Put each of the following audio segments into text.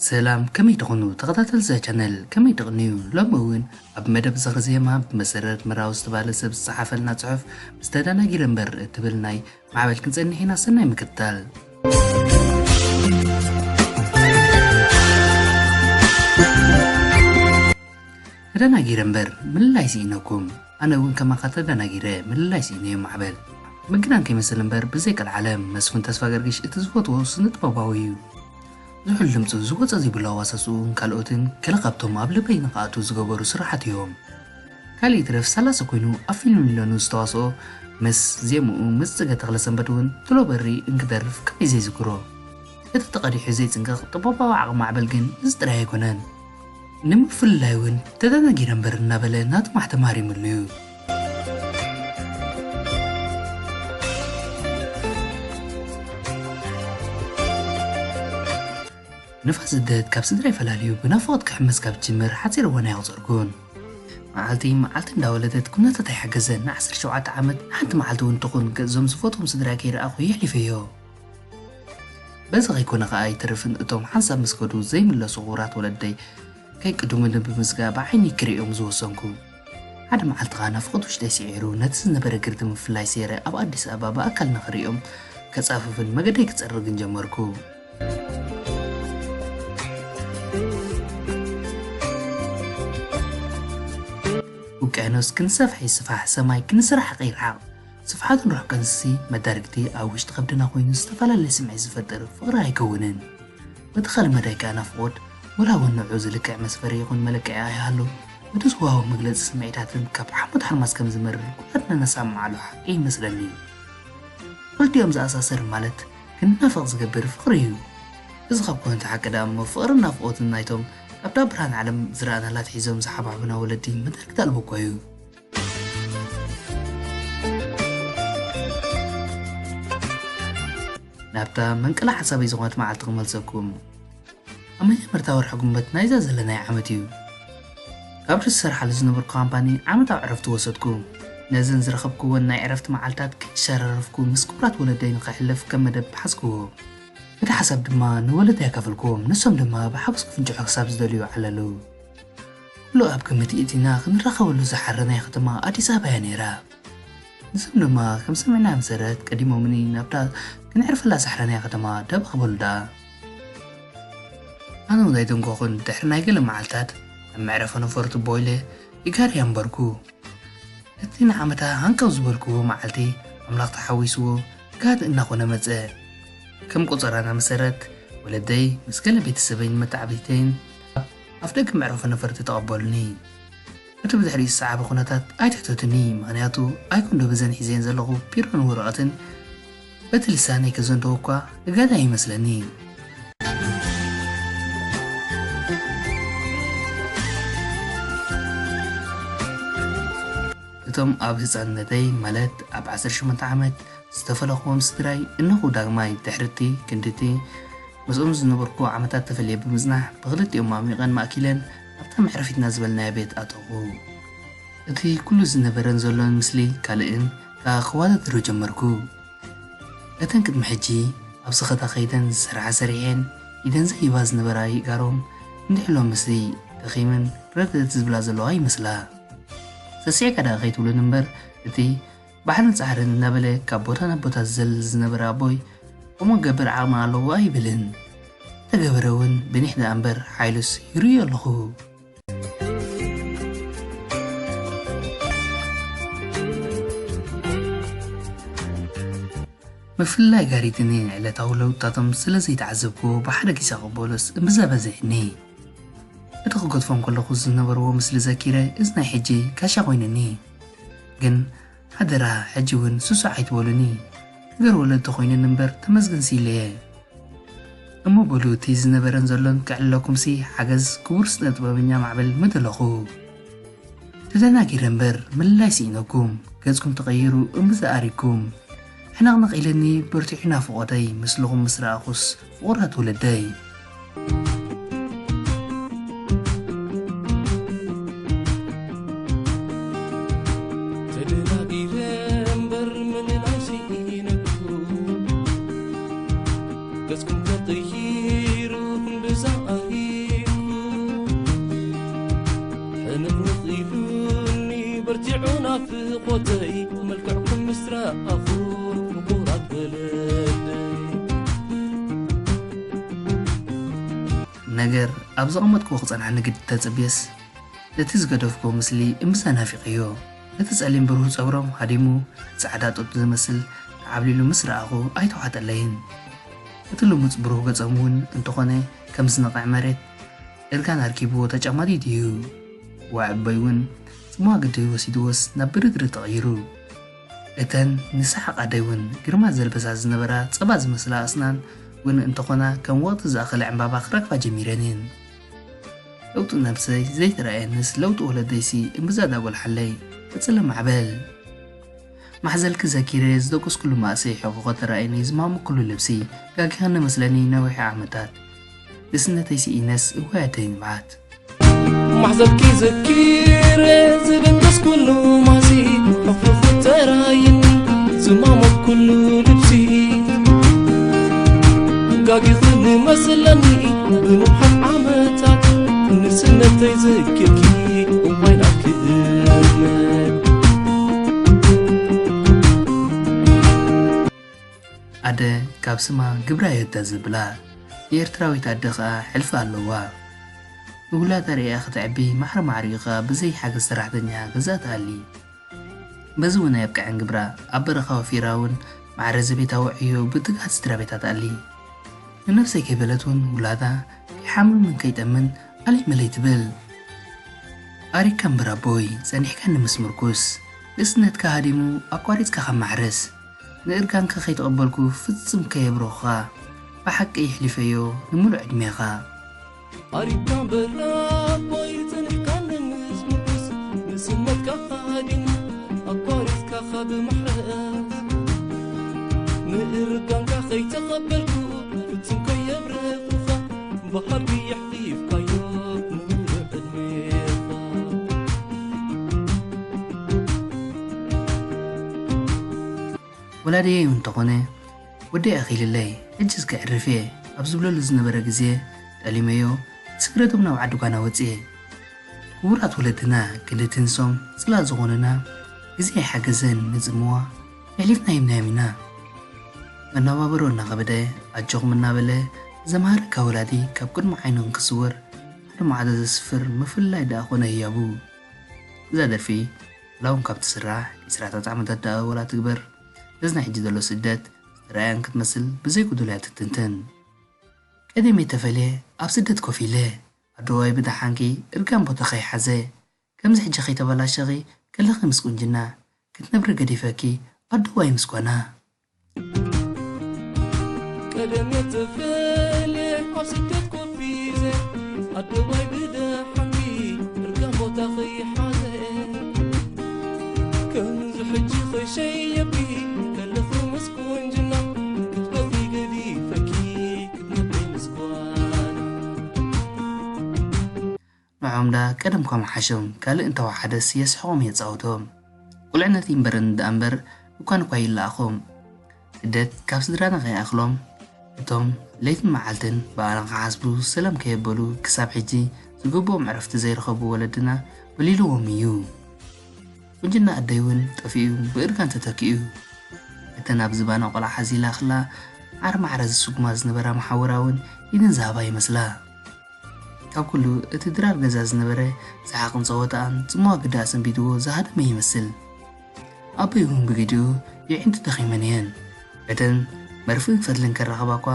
ሰላም፣ ከመይ ትኾኑ ተኸታተልቲ እዛ ቻነል? ከመይ ትቕንዩ? ሎሚ እውን ኣብ መደብ ዝኽሪ ዜማ ብመሰረት መራዊ ዝተባህለ ሰብ ዝጸሓፈልና ጽሑፍ ምስ ተደናጊረ እምበር እትብል ናይ ማዕበል ክንጸንሕ ኢና። ሰናይ ምክትታል። ተደናጊረ እምበር ምልላይ ስኢነኩም። ኣነ እውን ከማኻ ተደናጊረ ምልላይ ስኢነዮ ማዕበል። ምግናን ከይመስል እምበር ብዘይ ቀልዓለም መስፍን ተስፋ ገርግሽ እቲ ዝፈትዎ ስነ ጥበባዊ እዩ። ዝሑል ድምፁ ዝወፀ ዘይብሉ ኣዋሳስኡን ካልኦትን ገለ ካብቶም ኣብ ልበይ ንክኣቱ ዝገበሩ ስራሓት እዮም። ካልእ ይትረፍ ሰላሳ ኮይኑ ኣብ ፊልም ሚለኑ ዝተዋስኦ ምስ ዜምኡ ምስ ፅገ ተኽለሰንበት እውን ትሎ በሪ እንክደርፍ ከመይ ዘይዝክሮ። እቲ ተቐዲሑ ዘይፅንቀቕ ጥበባዊ ዓቕሚ ማዕበል ግን እዚ ጥራይ ኣይኮነን። ንምፍልላይ እውን ተደናጊረ እምበር እናበለ ናቱ ማሕተም ሃሪምሉ እዩ። ንፋስ ስደት ካብ ስድራይ ፈላልዩ ብናፍቖት ክሕመስ ካብ ዝጅምር ሓፂር እዋን ኣይቑፀርኩን። መዓልቲ መዓልቲ እንዳወለደት ኩነታት ኣይሓገዘን። ን ዓሰርተ ሸውዓተ ዓመት ሓንቲ መዓልቲ እውን ትኹን ገጾም ዝፈትዎም ስድራይ ከይረኣኹ የሕሊፈዮ። በዚ ከይኮነ ከኣ ኣይተርፍን እቶም ሓንሳብ ምስ ከዱ ዘይምለሱ ክቡራት ወለደይ ከይቅድሙኒ ብምስጋእ ብዓይኒ ክርእዮም ዝወሰንኩ። ሓደ መዓልቲ ከኣ ናፍቖት ውሽጠይ ስዒሩ ነቲ ዝነበረ ግርድም ምፍላይ ሰይረ ኣብ ኣዲስ ኣበባ ብኣካል ንኽርእዮም ከጻፍፍን መገደይ ክጸርግን ጀመርኩ። ውቅያኖስ ክንሰፍሕ ይስፋሕ፣ ሰማይ ክንስራሕ ይርሓቕ። ስፍሓትን ርሕቀትንሲ መዳርግቲ ኣብ ውሽጢ ከብድና ኮይኑ ዝተፈላለየ ስምዒት ዝፈጥር ፍቕሪ ኣይከውንን። በቲ ካልእ መዳይ ከኣ ናፍቖት ወላ እውን ንዕኡ ዝልክዕ መስፈሪ ይኹን መለክዒ ኣይሃሉ። በቲ ዝወሃቦ መግለጺ ስምዒታትን ካብ ሓሞት ሓርማዝ ከም ዝመርር ኩላትና ነሰማምዓሉ ሓቂ ይመስለኒ። ክልቲኦም ዝኣሳስር ማለት ክንናፈቕ ዝገብር ፍቕሪ እዩ። እዚ ካብ ኮነ እቲ ሓቂ ደኣ እሞ ፍቕርን ናፍቖትን ናይቶም ካብታ ብርሃን ዓለም ዝረኣናላ ኣትሒዞም ዝሓብሓቡና ወለዲ መዳርግቲ ኣልቦ እኳ እዩ። ናብታ መንቀሊ ሓሳበይ ዝኾነት መዓልቲ ክመልሰኩም። ኣብ መጀመርታ ወርሒ ጉንበት ናይዛ ዘለናዮ ዓመት እዩ። ካብቲ ዝሰርሓሉ ዝነበርኩ ካምፓኒ ዓመታዊ ዕረፍቲ ወሰድኩ። ነዘን ዝረኸብኩወን ናይ ዕረፍቲ መዓልታት ከይሸራረፍኩ ምስ ክቡራት ወለደይ ንኸሕልፍ ከም መደብ ሓዝክዎ። እቲ ሓሳብ ድማ ንወለደይ ኣካፈልክዎም፣ ንሶም ድማ ብሓጎስ ክፍንጭሑ ክሳብ ዝደልዩ ዓለሉ። ኩሉ ኣብ ግምት የእቲና ክንራኸበሉ ዝሓረናዮ ከተማ ኣዲስ ኣበባ እያ ነይራ። ንሶም ድማ ከም ሰሚዕናዮ መሰረት ቀዲሞምኒ ናብታ ክነዕርፈላ ዝሓረናዮ ከተማ ደበኽ በሉ ደኣ። ኣነ እውን ኣይደንጎኹን፣ ድሕሪ ናይ ገለ መዓልታት ኣብ መዕረፎ ነፈርቲ ቦይለ ኢጋር እያ እምበርኩ። እቲ ንዓመታ ሃንቀው ዝበልክዎ መዓልቲ ኣምላኽ ተሓዊስዎ ጋህዲ እናኾነ መጸ። ከም ቆጸራና መሰረት ወለደይ ምስ ገለ ቤተሰበይን መተዓብይተይን ኣፍ ደገ መዕረፎ ነፈርቲ ተቐበሉኒ። እቲ ብድሕሪኡ ዝሰዓበ ኩነታት ኣይትሕተቱኒ፣ ምኽንያቱ ኣይኮን ዶ በዘን ሒዘየን ዘለኹ ቢሮን ወረቐትን በቲ ልሳነይ ከዘንተወ እኳ እጋዳ ይመስለኒ። እቶም ኣብ ህጻንነተይ ማለት ኣብ ዓሰርተ ሸሞንተ ዓመት ዝተፈለኽዎም ስድራይ እነኹ ዳግማይ ድሕርቲ ክንድቲ ምስኦም ዝነበርኩ ዓመታት ተፈልየ ብምጽናሕ ብክልቲኦም ማሚቐን ማእኪለን ኣብታ መዕረፊትና ዝበልናያ ቤት ኣተኹ። እቲ ኩሉ ዝነበረን ዘሎን ምስሊ ካልእን ከኣ ክወዳደሮ ጀመርኩ። እተን ቅድሚ ሕጂ ኣብ ስኸታ ከይደን ዝሰርሓ ሰሪሐን ኢደን ዘይህባ ዝነበራ ይእጋሮም እንድሕሎም ምስሊ ደኺመን ረድእት ዝብላ ዘለዋ ይመስላ። ሰሲዕካ ደኣ ከይትብሉን እምበር እቲ ባሕርን ጻሕርን እናበለ ካብ ቦታ ናብ ቦታ ዝዘልል ዝነበረ ኣቦይ ከምኡ ገብር ዓቕሚ ኣለዎ ኣይብልን። ተገበረ እውን ብኒሕ ደኣ እምበር ሓይሉስ ይርእዮ ኣለኹ። ምፍልላይ ጋሪትኒ ዕለታዊ ለውጥታቶም ስለ ዘይተዓዘብኩዎ ብሓደ ኪሳ ክቕበሎስ እምብዛ በዚሕኒ። እቲ ክገድፎም ከለኹ ዝነበርዎ ምስሊ ዘኪረ እዚ ናይ ሕጂ ጋሻ ኮይኑኒ። ግን ሓደራ ሕጂ እውን ስሱዕ ኣይትበሉኒ። ገር ወለዲ ኮይነን እምበር ተመስገን ሲለየ። እሞ በሉ እቲ ዝነበረን ዘሎን ከዕልለኩምሲ ሓገዝ ክቡር ስነ ጥበበኛ ማዕበል ምደለኹ። ተደናጊረ እምበር ምልላይ ስኢነኩም፣ ገጽኩም ተቐይሩ እምብዛ ኣሪኩም። ሕነቕነቕ ኢለኒ በርቲዑ ናፍቖተይ ምስልኹም ምስ ረኣኹስ ፍቑራት ወለደይ። ተደናጊረ እምበር ምልላይ ስኢነኩም፣ ገጽኩም ተቐይሩ እምብዛ ኣሪ ነገር ኣብ ዘቐመጥክዎ ክጸንሓኒ ግዲ ተጸብየስ፣ ነቲ ዝገደፍክዎ ምስሊ እምብዛ ናፊቐዮ። እቲ ጸሊም ብሩህ ጸጉሮም ሃዲሙ፣ ጻዕዳ ጡጥ ዝመስል ተዓብሊሉ ምስ ረኣኹ ኣይተዋጠለይን። እቲ ልሙጽ ብሩህ ገጾም እውን እንተኾነ ከም ዝነቕዕ መሬት እርጋን ኣርኪብዎ ተጨማዲዱ እዩ። ዋዕበይ እውን ጽምዋ ግዲ ወሲድዎስ ናብ ብርድሪ ተቐይሩ። እተን ንሰሓቕ ኣደይ እውን ግርማ ዘልበሳ ዝነበራ ጸባ ዝመስላ ኣስናን እውን እንተኾና ከም ወቕቲ ዝኣኸለ ዕምባባ ክረግፋ ጀሚረን እየን። ለውጢ ነብሰይ ዘይተራእየንስ ለውጢ ወለደይሲ እምብዛ ዳጎልሓለይ። ቀጽለ ማዕበል። ማሕዘልኪ ዘኪረ ዝደቆስኩሉ ማእሰይ ሕቑ ከተራእየኒ ዝማመኩሉ ልብሲ ጋጊኸኒ መስለኒ ነዊሐ ዓመታት። ንእስነተይ ስኢነስ እዋይ ኣደይ ንብዓት። ማሕዘልኪ ዘኪረ ዝደቀስኩሉ ማሲ ሕፍርፉ ተራይኒ ዝማመኩሉ ልብሲ ጋጊኽኒ መስለኒ ብንውሓት ዓመታት ንእስነተይ ዘኪርኪ እዋይ ናብኪ እመት። ኣደ ካብ ስማ ግብራ እያ እታ ዘብላ። ንኤርትራዊት ኣደ ኸኣ ሕልፊ ኣለዋ። ንውላዳ ርእያ ኽትዕቢ ማዕረ ማዕሪኡ ኸኣ ብዘይ ሓገዝ ሰራሕተኛ ገዛ ትኣሊ። በዚ እውን ኣየብቅዐን ግብራ፣ ኣብ በረኻ ወፊራ እውን ማዕረ ዘቤታዊ ዕዮ ብትግሃት ስድራ ቤታ ትኣሊ። ንነብሰይ ከይበለት እውን ውላዳ ከይሓምምን ከይጠምን ኣለይ መለይ ትብል። ኣሪካ እምበር ኣቦይ፣ ጸኒሕካኒ ምስ ምርኩስ፣ ንእስነትካ ሃዲሙ ኣቋሪጽካ ካብ ማሕረስ፣ ንእርጋንካ ከይተቐበልኩ ፍጽም ከየብረኹኻ፣ ብሓቂ የሕሊፈዮ ንምሉእ ዕድሜኻ። ኣሪካ እምበር ኣቦይ፣ ጸኒሕካኒ ምስ ምርኩስ፣ ንእስነትካ ሃዲሙ ኣቋሪጽካ ካብ ማሕረስ፣ ንእርጋንካ ከይተቐበልኩ ፍጽም ከየብረኹኻ፣ ብሓቂ የሕሊፍካዮ ምሉእ ዕድሜኻ። ወላዲየይ እውን እንተኾነ፣ ወደይ ኣኺልለይ፣ ሕጂ እስከ ዕርፍ እየ ኣብ ዝብለሉ ዝነበረ ግዜ፣ ጠሊመዮ፣ ስግረቶም ናብ ዓዲ ጓና ወጽየ። ክቡራት ወለድና፣ ክንዲ ትንሶም ጽላል ዝኾኑና፣ ግዜ ኣይሓገዘን ንጽምዋ፣ የሕሊፍና ሂብናዮም ኢና። መነባብሮ እናኸበደ፣ ኣጆኹም እናበለ ዘምሃረካ ወላዲ ካብ ቅድሚ ዓይኑ እንክስወር፣ ሓደ መዓልቲ ዘስፍር ምፍልላይ ደኣ ኮነ ህያቡ። እዛ ደርፊ፣ ዋላ እውን ካብ ትስራሕ ዒስራታት ዓመታት ደኣ ዋላ ትግበር፣ በዚ ናይ ሕጂ ዘሎ ስደት ዝተረኣያን ክትመስል ብዘይ ጎደሎ እያ ትትንትን። ቀደም እየ ተፈልየ ኣብ ስደት ኮፍ ኢለ፣ ኣደዋይ ብደሓንኪ እርጋን ቦታ ከይሓዘ፣ ከምዚ ሕጂ ከይተበላሸኺ ከለኺ ምስ ቁንጅና ክትነብሪ ገዲፈኪ ኣደዋይ ምስ ጓና። ቀደም እየ ተፈልየ ኣብ ስደት ኮፍ ኢለ፣ ኣደዋይ ብደሓንኪ እርጋን ቦታ ከይሓዘ፣ ከምዚ ሕጂ ከይሸየብኪ ከለኺ ምስ ቁንጅና ክትበኺ ገዲፈኪ ክትነብሪ ምስ ጓና። ንዖም ደኣ ቀደም እኳ ምሓሾም፣ ካልእ እንተወሓደስ የስሕቖም የጻውቶም። ቁልዕነት ይንበረኒ ደኣ እምበር፣ እኳን እኳ ይለኣኾም። ስደት ካብ ስድራና ከይኣኽሎም፣ እቶም ለይትን መዓልትን ብኣና ክሓስቡ ሰላም ከየበሉ ክሳብ ሕጂ ዝግብኦም ዕረፍቲ ዘይረኸቡ ወለድና ወሊልዎም እዩ። ቁንጅና ኣደይ እውን ጠፊኡ ብእርጋን ተተኪኡ። እተን ኣብ ዝባና ቆልዓ ሓዚላ ክላ ዓር ማዕረ ዝስጉማ ዝነበራ መሓውራ እውን ኢደን ዝሃባ ይመስላ። ካብ ኩሉ እቲ ድራር ገዛ ዝነበረ ሰሓቕን ጸወታኣን ጽምዋ ግዳ ኣሰንቢድዎ ዝሃደመ ይመስል። ኣቦይ እውን ብግዲኡ የዒንቲ ደኺመን እየን። እተን መርፍእን ፈትልን ከራኽባ እኳ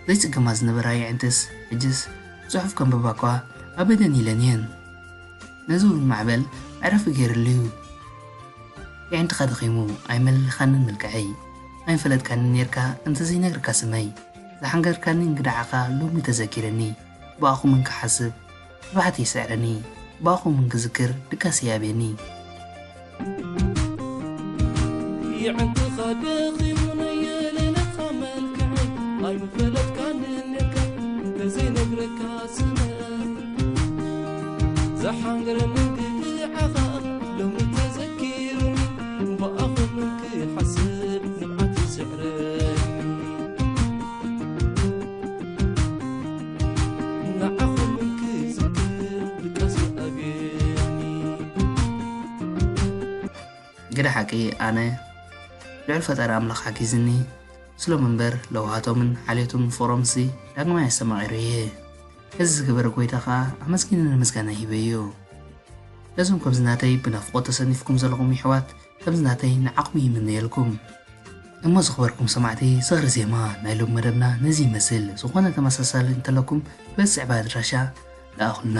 ዘይጽገማ ዝነበራ የዒንትስ ሕጅስ ጽሑፍ ከንብባ እኳ ኣበደን ኢለን እየን። ነዚ እውን ማዕበል መዕረፊ ገይርሉ እዩ። የዒንትኻ ደኺሙ ኣይመለልኻንን መልክዐይ። ኣይንፈለጥካንን ኔርካ እንተዘይነግርካ ስመይ። ዝሓንገርካኒ እንግድዓኻ ሎሚ ተዘኪረኒ። ብኣኹም እንክሓስብ ንብዓት ይስዕረኒ። ብኣኹም እንክዝክር ድቃስ ይኣብየኒ። የዕንትኻ ደኺሙ ነየለለኻ መልክዐይ። ኣይምፈለጥካንን ኔርካ እንተዘይነግረካ ስመይ። ዝሓንገረኒ እንግድዓኻ ሎሚ ተዘኪሩኒ። ብኣኹም እንክሓስብ ንብዓት ይስዕረኒ። ንዓኹም እንክዝክር ድቃስ ይኣብየኒ። ግደ ሓቂ ኣነ ልዑል ፈጣሪ ኣምላኽ ሓጊዝኒ፣ ስሎም እምበር ለውሃቶምን ሓልዮቶምን ፍቕሮምሲ ዳግማይ ኣስተማቒረየ። እዚ ዝገበረ ጎይታ ኸኣ ኣመስጊነ ንምስጋና ሂበዮ። ነዞም ከምዚ ናተይ ብናፍቖት ተሰኒፍኩም ዘለኹም ይሕዋት፣ ከምዚ ናተይ ንዓኹም ይምነየልኩም። እሞ ዝኽበርኩም ሰማዕቲ፣ ዝኽሪ ዜማ ናይ ሎም መደብና ነዚ ይመስል። ዝኾነ ተመሳሳሊ እንተለኩም በዚ ዝስዕብ ኣድራሻ ለኣኹልና።